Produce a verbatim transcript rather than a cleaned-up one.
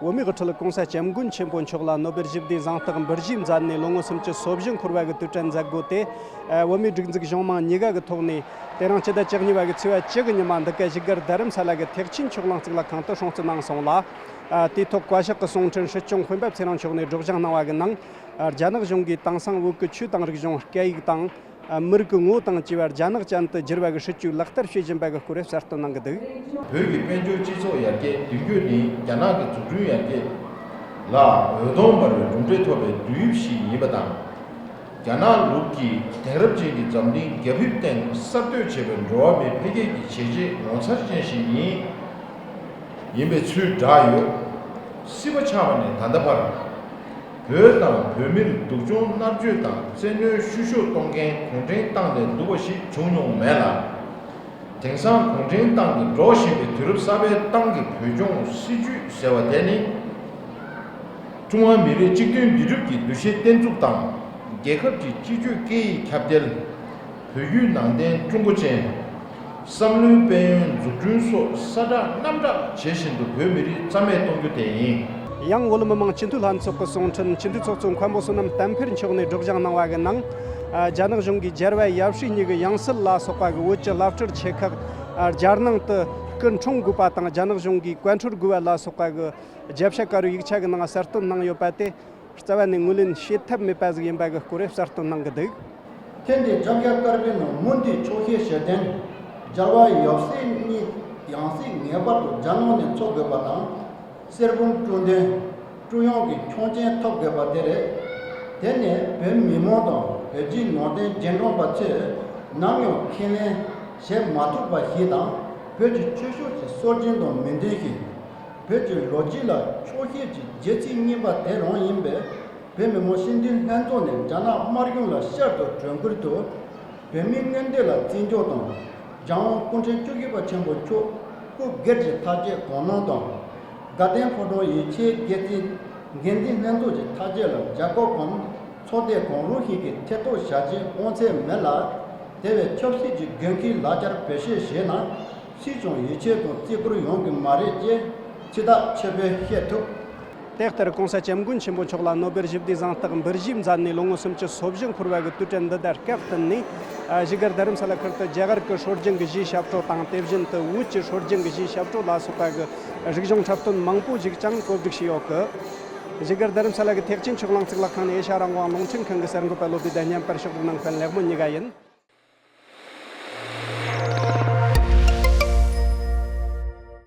བོད་མིའི་དབུ་ཁྲིད་༸གོང་ས་༸སྐྱབས་མགོན་ཆེན་པོ་མཆོག་ལ་ནོ་བེལ་ཞི་བདེའི་གཟེངས་རྟགས་འབུལ་བཞེས་མཛད་ནས་ལོ་ངོ་སུམ་ཅུ་སོ་བཞི་འཁོར་བ་གི་དུས་དྲན་མཛད་སྒོ་དེ། ཨ། བོད་མིའི་སྒྲིག་འཛུགས་གཞུང་མང་གཉིས་ཀ་གི་ཐོག་ནས་དེ་རིང་སྤྱི་ཟླ་བཅུ་གཉིས་པ་གི་ཚེས་པ་བཅུ་གི་ཉི་མ་འདི་ག་བཞུགས་སྒར་རྡ་རམ་ས་ལ་གི་ཐེག་ཆེན་ཆོས་གླིང་གཙུག་ལག་ཁང་དུ་སྲུང་བརྩི་གནང་སོང་ལ། ཨ། དེའི་ཐོག་བཀའ་ཤག་གི་གསུང་འཕྲིན་སྲིད་སྐྱོང་སྤེན་པ་ཚེ་རིང་མཆོག་ནས་སྒྲོག་སྦྱང་གནང་བ་གི་ནང་། ཨ། རྒྱ་ནག་གཞུང་གིས་དེང་སང་བོད་ཀྱི་ཆོས་དང་རིག་གཞུང་སྐད་ཡིག་དང་། ཨ། མི་རིགས་ཀྱི་ངོ་བོ་དང་བཅས་པ་རྒྱ་ནག་ཅན་དུ་བསྒྱུར་བ་གི་སྲིད་ཇུས་ལག་བསྟར་བྱེད་བཞིན་པ་གི་སྐོར་གསལ་སྟོན་གནང་གི་འདུག། བོད་ཀྱི་དཔལ་འབྱོར་སྤྱི་ཚོགས་ཡར་རྒྱས་མདུན་སྐྱོད་ནི་རྒྱ་ནག་གི་འཛུགས་སྐྲུན་ཡར་རྒྱས་ལ་འོད་སྟོང་འབར་བའི་གྲུབ་འབྲས་ཐོབ་པའི་དུས་ཡུན་ཞིག་ཡིན་པ་དང་། རྒྱ་ནག་ལུགས་ཀྱི་དེང་རབས་ཅན་གྱི་འཛམ་གླིང་རྒྱ་ཕིབས་སྟེང་གསར་གཏོད་བྱས་པའི་འགྲོ་བ་མིའི་འཕེལ་རྒྱས་ཀྱི་བྱས་རྗེས་ངོ་མཚར་ཅན་ཞིག་ཡིན། ཡིན་པའི་ཚུལ་བསྒྲགས་ཡོད། སྲིད་པ་ཆགས་པ་ནས་ད་ལྟ་བར། བོད་དང་བོད་མིར་སྡུག་སྦྱོང་མནར་གཅོད་དང་བཙན་གནོན་བཤུ་གཞོག་གཏོང་མཁན་གུང་ཁྲན་ཏང་ལས་སྡུག་པ་ཞིག་བྱུང་མྱོང་མེད་ལ། དེང་སང་གུང་ཁྲན་ཏང་གིས་སྒྲོག་བཞིན་པའི་དུས་རབས་གསར་པའི་ཏང་གི་བོད་སྐྱོང་སྲིད་ཇུས་ཟེར་བ་དེ་ནི། ཀྲུང་ཧྭ་མི་རིགས་གཅིག་མཐུན་འདུས་གྲུབ་ཀྱི་འདུ་ཤེས་བརྟན་ཚུགས་དང་། རྒྱལ་ཁབ་ཀྱི་སྤྱི་སྤྱོད་སྐད་ཡིག་ཁྱབ་གདལ། བོད་བརྒྱུད་ནང་བསྟན་ཀྲུང་གོ་ཅན། བསམ་བློའི་དཔལ་ཡོན་འཛུགས་སྐྲུན་སོགས་ས་གྲགས་གནམ་གྲགས་བྱེད་བཞིན་དུ་བོད་མི་རིགས་རྩ་མེད་གཏོང་རྒྱུ་དེ་ཡིན། ཡང་བོད་མི་མང་སྤྱི་འཐུས་ལྷན་ཚོགས་ཀྱི་གསུང་འཕྲིན་སྤྱི་འཐུས་ཚོགས་གཙོ་མཁན་པོ་བསོད་ནམས་བསྟན་འཕེལ་མཆོག་ནས་སྒྲོག་སྦྱང་གནང་བ་གི་ནང་། ཨ། རྒྱ་ནག་གཞུང་གིས་རྒྱལ་བ་ཡབ་སྲས་གཉིས་ཀྱི་ཡང་སྲིད་ལ་སོགས་པ་གི་བོད་ཀྱི་བླ་སྤྲུལ་ཆེ་ཁག་ཨ། རྒྱལ་ནང་དུ་སྐུ་འཁྲུངས་དགོས་པ་དང་། རྒྱ་ནག་གཞུང་གིས་བཀའ་འཁྲོལ་དགོས་པ་ལ་སོགས་པ་གི་རྒྱབ་ཤ་དཀར་པོའི་ཡིག་ཆ་གི་ནང་གསལ་སྟོན་གནང་ཡོད་པ་དེ། རྩ་བ་ནས་ངོས་ལེན་བྱེད་ཐབས་མེད་པ་ཟིག་ཡིན་པ་གི་སྐོར་གསལ་སྟོན་གནང་གི་འདུག། ཐེངས་འདིའི་རྒྱབ་ཤ་དཀར་པོའི་ནང་མུ་མཐུད་ཕྱོགས་བཤད་བྱེད་དོན། རྒྱལ་བ་ཡབ་སྲས་གཉིས་ཡང་སྲིད་ངེས་པར་དུ་རྒྱ་ནང་ནས་འཚོགས་དགོས་པ་དང་། གསེར་བུམ་དཀྲུག་འདོན། དཀྲུག་ཡོང་གི་ཆོག་མཆན་ཐོབ་དགོས་པ་དེ་རེད། དེ་ནས་བོད་མི་མང་དང་བོད་བརྒྱུད་ནང་བསྟན་རྗེས་འབྲང་པ་ཚོས་ནམ་ཡང་ཁས་ལེན་བྱེད་མ་ཐུབ་པ་ཞིག་དང་། བོད་ཀྱི་ཆོས་ཕྱོགས་ཀྱི་སྲོལ་རྒྱུན་དང་མི་མཐུན་ཞིང་། བོད་ཀྱི་ལོ་རྒྱུས་ལ་ཕྱོགས་བཤད་ཀྱི་རྒྱལ་སྲིད་རྙིང་པ་དེ་རང་ཡིན་པས། བོད་མི་མང་སྤྱི་འཐུས་ལྷན་ཚོགས་ནས་རྒྱ་ནག་དམར་གཞུང་ལ་བསྐྱར་དུ་གྲོས་བསྐུར་དུ། བོད་མིའི་མངོན་འདོད་ལ་བརྩི་འཇོག་དང་། རྒྱལ་དབང་སྐུ་ཕྲེང་བཅུ་བཞི་པ་ཆེན་པོ་མཆོག་སྐུ་སྒེར་གྱི་ཐག་བཅད་གང་གནང་དང་། དགའ་ལྡན་ཕོ་བྲང་ཡིད་ཆེས་རྒྱལ་སྲིད་འགན་འཛིན་ལྷན་ཚོགས་ཀྱི་ཐག་བཅད་ལ་རྒྱལ་ཁབ་གམ་ཚོགས་སྡེ་གང་རུང་ཞིག་གིས་ཐེ་གཏོགས་བྱ་རྒྱུའི་དབང་ཚད་མེད་ལ། དེ་བས་ཆབ་སྲིད་ཀྱི་འགན་འཁྲིའི་ལག་ཆར་བེད་སྤྱོད་བྱས་ན། སུས་ཀྱང་ཡིད་ཆེས་དང་བརྩི་བཀུར་ཡོང་གི་མ་རེད་ཅེས་ཕྱི་ཐག་ཆོད་པོས་བཤད་ཐུབ། དེ་ལྟར་༸གོང་ས་༸སྐྱབས་མགོན་ཆེན་པོ་མཆོག་ལ་ནོ་བེལ་ཞི་བདེའི་གཟེངས་རྟགས་འབུལ་བཞེས་མཛད་ནས་ལོ་ངོ་སུམ་ཅུ་སོ་བཞི་འཁོར་བ་གི་དུས་དྲན་འདི་དང་སྐབས་བསྟུན་ནས། ཨ། བཞུགས་སྒར་རྡ་རམ་ས་ལ་ཁུལ་དུ་རྒྱ་གར་གྱི་སྲོལ་རྒྱུན་གྱི་གཞས་ཞབས་བྲོ་དང་། དེ་བཞིན་དུ་བོད་ཀྱི་སྲོལ་རྒྱུན་གྱི་གཞས་ཞབས་བྲོ་ལ་སོགས་པ་གི་རིག་གཞུང་འཁྲབ་སྟོན་མང་པོ་ཞིག་ཀྱང་གོ་སྒྲིག་བྱས་ཡོད་གི། བཞུགས་སྒར་རྡ་རམ་ས་ལ་གི་ཐེག་ཆེན་ཆོས་གླིང་གཙུག་ལག་ཁང་ནས་ཨེ་ཤ་ཡ་རང་དབང་རླུང་འཕྲིན་ཁང་གི་གསར་འགོད་པ་བློ་བདེ་དང་། བརྙན་པར་ཕྱོགས་སྒྲིག་གནང་མཁན་ལེགས་སྨོན་གཉིས་ཀ་ཡིན།